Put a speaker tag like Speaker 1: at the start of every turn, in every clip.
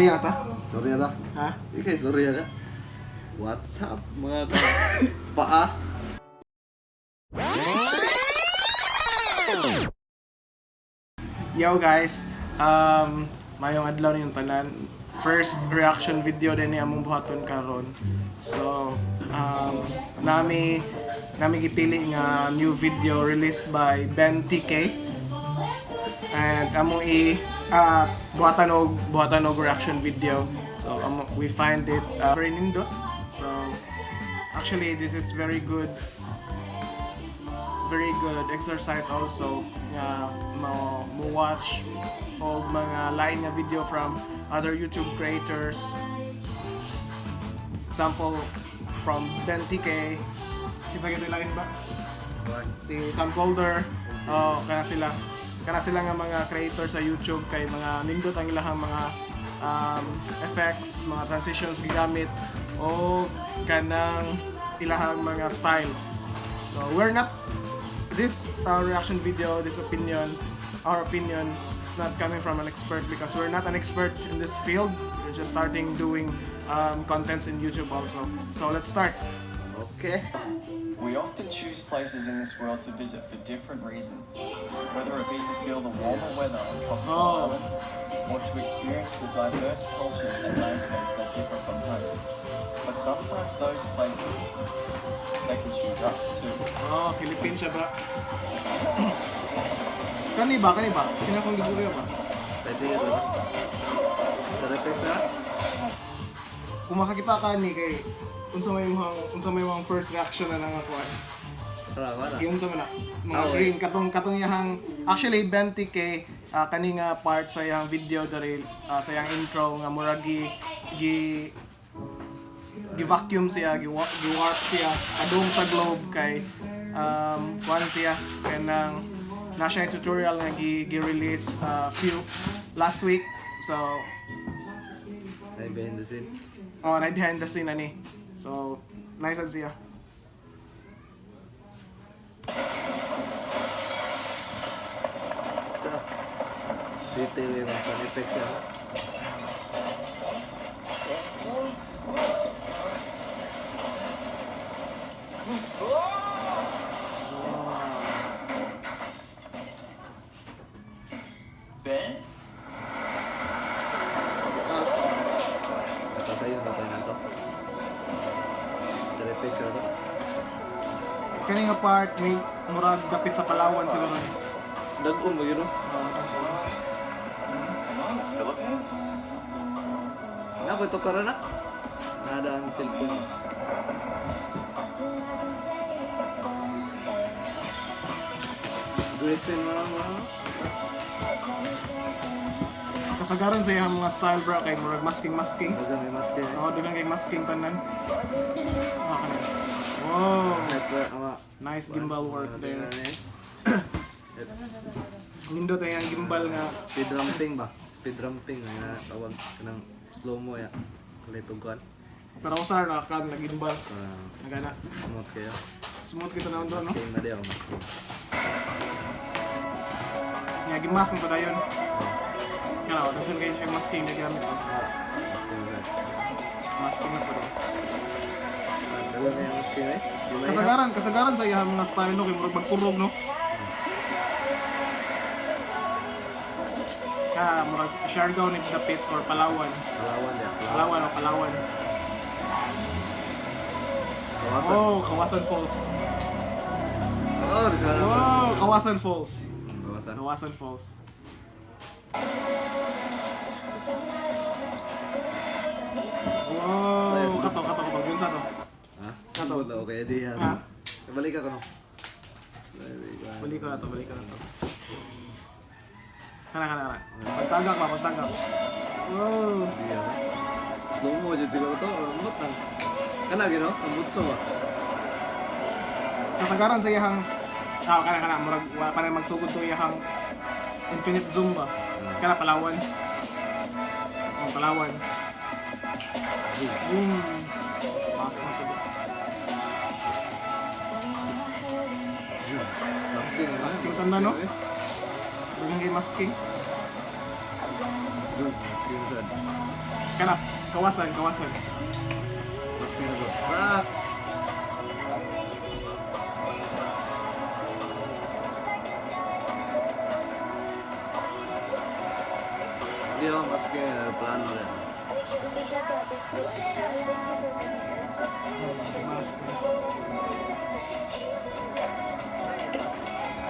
Speaker 1: Istorya ta?
Speaker 2: Istorya ta.
Speaker 1: Ha?
Speaker 2: Ikaw istorya ka. What's up, mga ka paa?
Speaker 1: Yo guys, mayong adlaw niyong tanan. First reaction video din ni among buhaton karon. So, nami gipili nga new video released by Ben TK. And among i buhatan og reaction video. So, we find it very nindot. So, actually this is very good exercise also nga mo watch og mga lain nga video from other YouTube creators, example from Ben TK. Kinsa gyud lain ba? Si Sam Calder. Oh, kana sila nga mga creator sa YouTube kay mga nindot ang ilahang mga effects, mga transitions gigamit o kanang ilahang mga style. So we're not this reaction video, this opinion, our opinion is not coming from an expert because we're not an expert in this field. We're just starting doing contents in YouTube also. So let's start.
Speaker 2: Okay.
Speaker 3: We often choose places in this world to visit for different reasons, whether it be to feel the warmer weather on tropical islands, or to experience the diverse cultures and landscapes that differ from home. But sometimes those places, they can choose us too.
Speaker 1: Oh, Philippines siya ba? Kani ba? Kani ba? Sino kong gistorya ba?
Speaker 2: Pwede yun. Sa effects na?
Speaker 1: Kung makakita ka ni kay unsa may mga first reaction na nangakuan?
Speaker 2: Tara, wala.
Speaker 1: Giunsa man na mga
Speaker 2: Ah, okay.
Speaker 1: green katong iyahang, actually Ben TK, kani nga part sa iyang video diri, sa iyang intro nga murag gi gi gi vacuum siya, gi warp siya adung sa globe kay kuan siya kanang na siya tutorial nga gi release few last week. So
Speaker 2: Ay, behind the scene.
Speaker 1: Oh, na behind the scene ani. So nice sad siya.
Speaker 2: Ito. Detail yung sound effects yan.
Speaker 3: Ben?
Speaker 2: Natatayo, natatayo na to. Sa effects na to.
Speaker 1: Kani nga part may murag dapit sa Palawan siguro ni.
Speaker 2: Dag-o mo yun, oh.
Speaker 3: Am I in the Philippines?
Speaker 2: Ako ito karon na. Nada ang cellphone. Griffin mga mga.
Speaker 1: Kasagaran sa iyang mga style bro kay murag masking masking.
Speaker 2: Baga may mask eh.
Speaker 1: Oo, daghan kay masking tanan. Ah, kana. Wow,
Speaker 2: Network ama.
Speaker 1: nice gimbal work there. Nindot ay ang gimbal nga.
Speaker 2: Speed ramping ba? Speed ramping nga tawag kanang slow mo ya. Kalitog kan.
Speaker 1: Pero usar na kan na gimbal. Nagana.
Speaker 2: Smooth kayo.
Speaker 1: Smooth kita na no?
Speaker 2: Masking na di ako masking.
Speaker 1: Nga gimas na padayon. Kana, daghan kayo siya masking na gamit, oh.
Speaker 2: Masking na.
Speaker 1: Masking na padayon.
Speaker 2: Dalawa na yung masking eh. Di ba yan?
Speaker 1: Kasagaran sa iyang mga style no kay murag magkurog no. Ka murag Siargao ni dapit or Palawan.
Speaker 2: Palawan di.
Speaker 1: Palawan o Palawan.
Speaker 2: Kawasan.
Speaker 1: Oh, Kawasan Falls.
Speaker 2: Oh, di ba?
Speaker 1: Oh, Kawasan Falls.
Speaker 2: Kawasan.
Speaker 1: Kawasan Falls. Wow, kato kato kato yun sa to.
Speaker 2: Ha?
Speaker 1: Kato.
Speaker 2: Okay, di yan.
Speaker 1: Ha?
Speaker 2: Balik ka no. Balik ka.
Speaker 1: Balik ko na to, balik ko na to. Kana kana kana. Pagtagak ba, pagtagak. Wow.
Speaker 2: Di yan. Slow mo jud siguro to. Ambot lang. Kana gino? Ambot so ba?
Speaker 1: Kasagaran sa iyang kana kana murag wala pa na magsugod to iyang infinite zoom ba. Kana Palawan. Oh, Palawan. Boom. Mas na to.
Speaker 2: Masking.
Speaker 1: Masking tanda, no? Daghan kay masking.
Speaker 2: Masking sad.
Speaker 1: Kana, kawasan, kawasan.
Speaker 2: Masking na to. Ah! Hindi ako masking, aeroplano rin.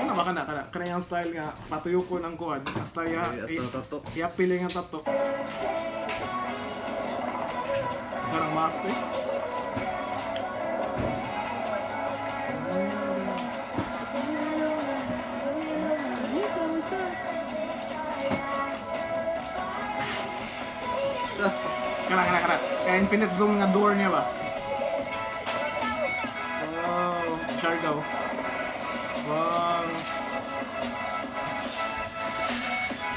Speaker 1: Ano ba kana kana? Kana yung style nga patuyo ko ng kuan. Hasta ya
Speaker 2: Ay, hasta tato.
Speaker 1: iya pili nga tato. Parang mask eh. Kana kana kana. Kaya infinite zoom nga door niya ba? Wow, Siargao. Wow.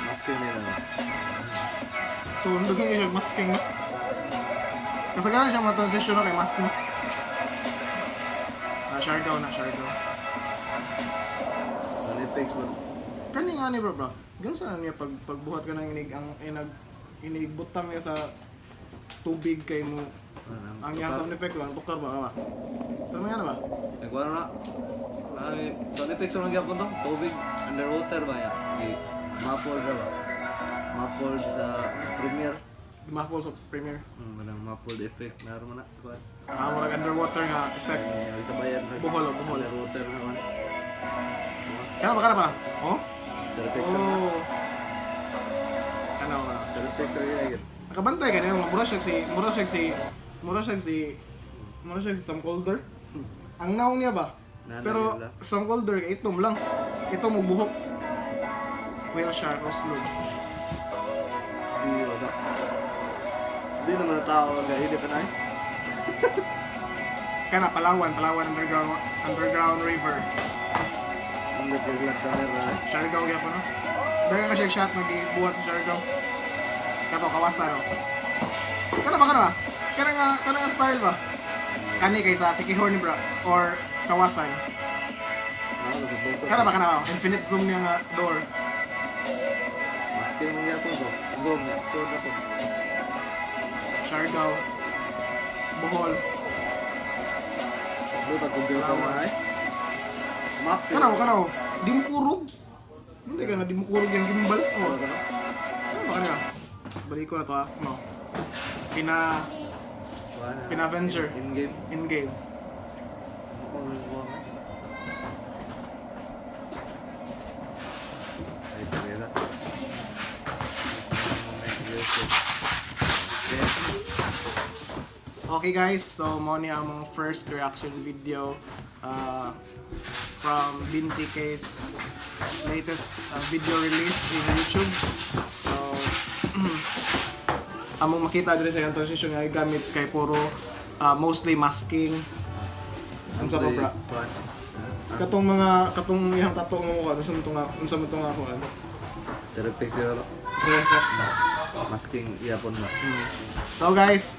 Speaker 2: Masking nila ba?
Speaker 1: Tundog nga siya masking no? Kasagaran siya matransition na kay mask no? Ah, Siargao na, Siargao.
Speaker 2: Sound effects ba?
Speaker 1: Kani nga ni bro bro. Ganun sana niya pag pagbuhat ka ng inig ang inag inigbutang niya sa tubig kay mo
Speaker 2: Ano,
Speaker 1: ang iyang sound effect lang tukar ba ba? Pero nga na ba?
Speaker 2: Nagkuha na. Nami, sound effects lang gyapon to. Tubig, underwater ba ya? Di, muffled ra ba? Muffled sa Premiere.
Speaker 1: Muffle sa Premiere.
Speaker 2: Kanang muffled effect na man na sa kuan.
Speaker 1: Ah, murag underwater nga effect.
Speaker 2: Ay, sa bayan.
Speaker 1: Bohol, oh, Bohol.
Speaker 2: Underwater naman.
Speaker 1: Kana ba kana ba? Oh?
Speaker 2: Sound effects ra.
Speaker 1: Oh. Ano ba?
Speaker 2: Sound effects ra gyud.
Speaker 1: Nakabantay ka niya, mura siya si mura siya si mura siya si mura siya si Sam Calder. Ang naong niya ba?
Speaker 2: Nana
Speaker 1: Pero
Speaker 2: yun lang.
Speaker 1: Sam Calder kay itom lang. Itom og buhok. Whale shark Oslo.
Speaker 2: Di wala. Di naman na tao ang gaili pa na eh.
Speaker 1: Kana Palawan, Palawan underground underground river.
Speaker 2: Ang naglag camera.
Speaker 1: Siargao gyapon no. Daghan ka siya shot nagibuhat sa Siargao. Kato kawasan no. Kana ba kana ba? Kana nga style ba? Kani kay sa Sikihor ni bra or kawasan.
Speaker 2: Ano sa boto?
Speaker 1: Kana ba kana ba? Infinite zoom niya nga door.
Speaker 2: Masking gyapon to. Zoom ya. Zoom na to.
Speaker 1: Siargao. Bohol.
Speaker 2: Luta computer mo ay. Max.
Speaker 1: Kana ba kana ba? Di mo kurog. Hindi ka nga di mo kurog yung gimbal. Oh.
Speaker 2: Ano ka
Speaker 1: Ano ba kana? Balik ko na to ah. No. Pina Pina-Avenger.
Speaker 2: In game.
Speaker 1: in game.
Speaker 2: Ay, talaga.
Speaker 1: Okay guys, so mo ni among first reaction video from Binti K's latest video release in YouTube. So among makita diri sa iyang transition nga gamit kay puro mostly masking. Unsa pa bra? Katong mga katong iyang tato mo mukha, unsa man to nga unsa man to nga kuan?
Speaker 2: Terrific siguro.
Speaker 1: Perfect.
Speaker 2: Masking yapon ba?
Speaker 1: So guys,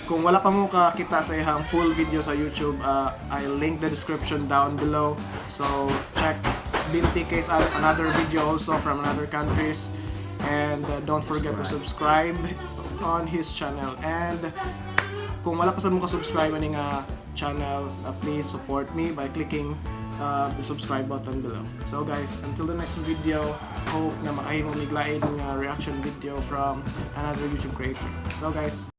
Speaker 1: kung wala pa mo kakita sa iyang full video sa YouTube, I'll link the description down below. So check Binti Case out another video also from another countries. And don't forget to subscribe on his channel. And kung wala pa sa mo ka-subscribe ani nga channel, please support me by clicking the subscribe button below. So guys, until the next video, hope nga makahimo mig lain nga reaction video from another YouTube creator. So guys,